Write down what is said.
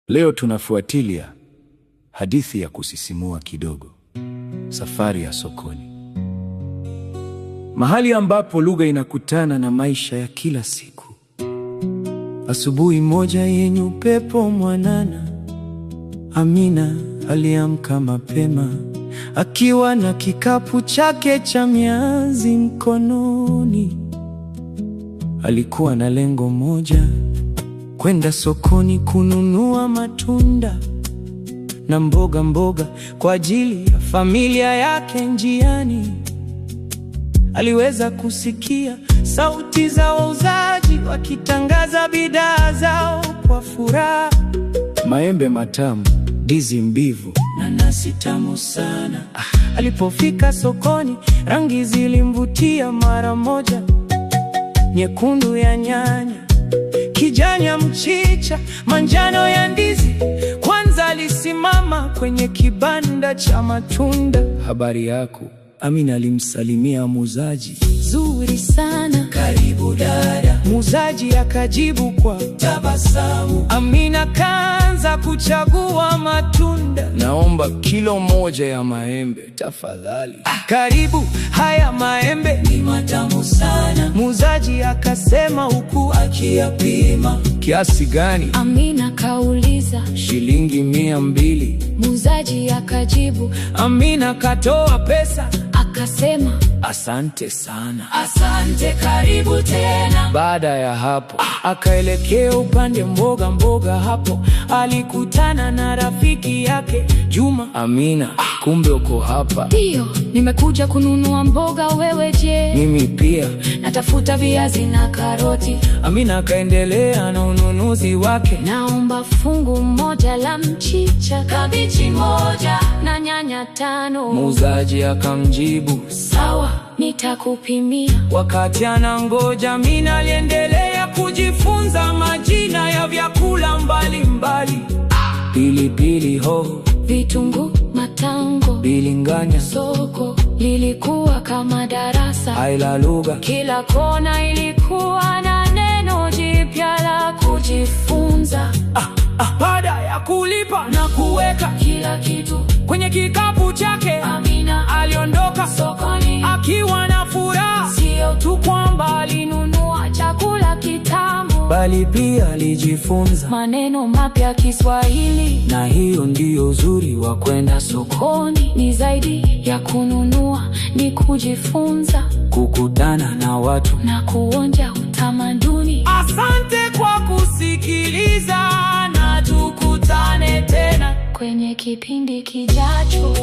Leo tunafuatilia hadithi ya kusisimua kidogo, safari ya sokoni, mahali ambapo lugha inakutana na maisha ya kila siku. Asubuhi moja yenye upepo mwanana, Amina aliamka mapema akiwa na kikapu chake cha mianzi mkononi. Alikuwa na lengo moja, kwenda sokoni kununua matunda na mboga mboga kwa ajili ya familia yake. Njiani aliweza kusikia sauti za wauzaji wakitangaza bidhaa zao kwa furaha: maembe matamu, ndizi mbivu, nanasi tamu sana. Alipofika sokoni, rangi zilimvutia mara moja: nyekundu ya nyanya, kijani ya mchicha, manjano ya ndizi. Kwanza alisimama kwenye kibanda cha matunda. Habari yako? Amina alimsalimia muuzaji. Zuri sana. Karibu dada. Muuzaji akajibu kwa tabasamu. Amina kaanza kuchagua matunda. Naomba kilo 1 ya maembe tafadhali. Karibu, haya maembe ni matamu sana. Muuzaji akasema huku akiyapima. Kiasi gani? Amina kauliza. Shilingi 200. Muuzaji akajibu. Amina katoa pesa, Akasema, asante sana. Asante, karibu tena. Baada ya hapo akaelekea upande mboga mboga. Hapo alikutana na rafiki yake Juma. Amina, kumbe uko hapa. Ndiyo, nimekuja kununua mboga. Wewe je? Mimi pia. Natafuta viazi na karoti. Amina akaendelea na ununuzi wake. Naomba fungu moja la mchicha, kabichi moja na nyanya 5. Muuzaji akamjibu, Sawa, nitakupimia. Wakati anangoja, Amina aliendelea kujifunza majina ya vyakula mbalimbali: pilipili hoho, Vitunguu, matango, bilinganya. Soko lilikuwa kama darasa. Aila lugha. Kila kona ilikuwa na neno jipya la kujifunza. Baada ya kulipa na kuweka kila kitu kwenye kikapu chake, Amina aliondoka sokoni akiwa na furaha. Sio tu kwamba alinunua chakula kitamu, bali pia alijifunza maneno mapya Kiswahili. Na hiyo ndiyo uzuri wa kwenda sokoni. Ni zaidi ya kununua, ni kujifunza, kukutana na watu na kuonja utamaduni. Asante kwa kusikiliza na tukutane tena kwenye kipindi kijacho.